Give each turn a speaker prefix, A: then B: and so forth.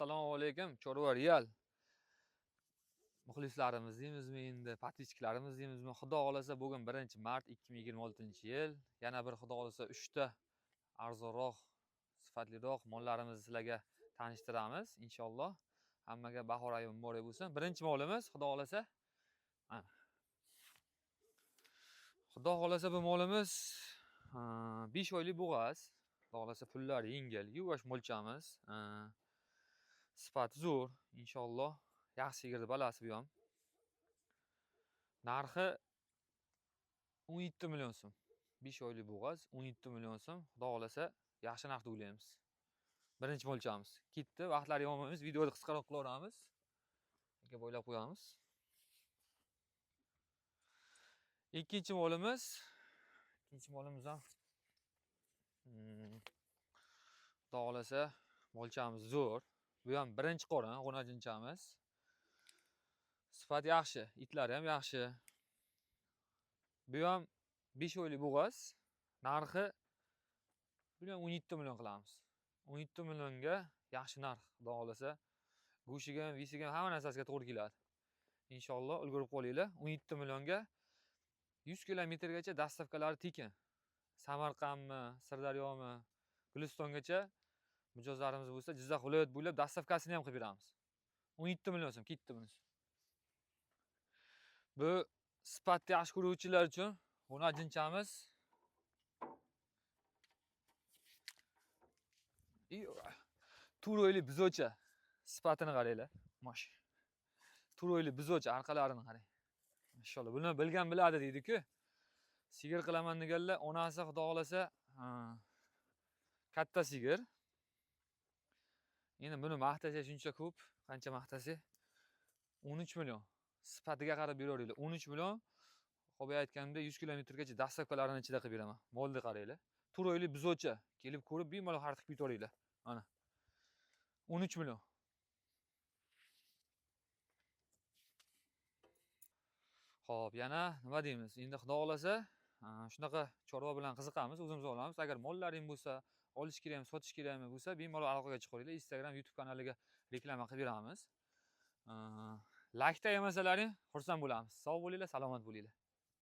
A: Assalomu alaykum, Chorva Real muxlislarimiz deymizmi endi, подписчикlarimiz deymizmi? Xudo xolasa bugun 1-mart 2026-yil. Yana bir xudo xolasa 3 ta arzonroq, sifatliroq mollarimizni sizlarga tanishtiramiz inshaalloh. Hammaga bahor oyi muborak bo'lsin. Birinchi molimiz xudo xolasa mana. Xudo xolasa bu molimiz 5 oylik bo'g'az. Xudo xolasa pullari yengil, yuvosh molchamiz. Sifati zo'r, inshaalloh. Yaxshi sigirni balasi bu ham. Narxi 17 million so'm. 5 oylik bo'g'az 17 million so'm. Xudo xolasa yaxshi narxda ulaymiz. Birinchi molchamiz. Ketdi, vaqtlari olmaymiz, videoni qisqaroq qilaveramiz. Aka boylab qo'yamiz. Ikkinchi molimiz, ham xudo xolasa molchamiz zo'r. Bu ham birinchi qorin, g'unajinchamiz. Sifat yaxshi, itlari ham yaxshi. Bu ham 5 oylik bo'g'az. Narxi buni ham 17 million qilamiz. 17 millionga yaxshi narx, xudo xolasa. Go'shiga ham, visiga ham, hamma narsasiga to'g'ri keladi. Inshaalloh ulgurib qolinglar. 17 millionga 100 kilometrgacha dastavkalari tekin. Samarqandmi, Sirdaryomi, Gulistongacha mijozlarimiz bo'lsa, Jizzax viloyat bo'ylab dastavkasini ham qilib beramiz. 17 million so'm ketdi bunisi. Bu sifatni yaxshi ko'ruvchilar uchun g'unajinchamiz. To'rt oylik buzocha. Sifatini qaranglar. Mosh. To'rt oylik buzocha, orqalarini qarang. Mashalloh. Buni bilgan biladi deydi-ku. Sigir qilaman deganlar, onasi xudo xolasa, katta sigir. Endi buni maqtasa shuncha ko'p, qancha maqtasa 13 million. Sifatiga qarab beraveringlar. 13 million. Hop, aytganimdek 100 kilometrgacha dastavkalarini ichida qilib beraman. Molni qaranglar. To'rt oylik buzocha. Kelib ko'rib bemalol xarid qilib ketaveringlar. Mana. 13 million. Xo'p, yana nima deymiz? Endi xudo xolasa, shunaqa chorva bilan qiziqamiz, o'zimiz olamiz. Agar mollaring bo'lsa, olish kerakmi, sotish kerakmi bo'lsa, bemalol aloqaga chiqaveringlar. Instagram, YouTube kanaliga reklama qilib beramiz. Laykda yemasalaring xursand bo'lamiz. Sog' bo'linglar, salomat bo'linglar.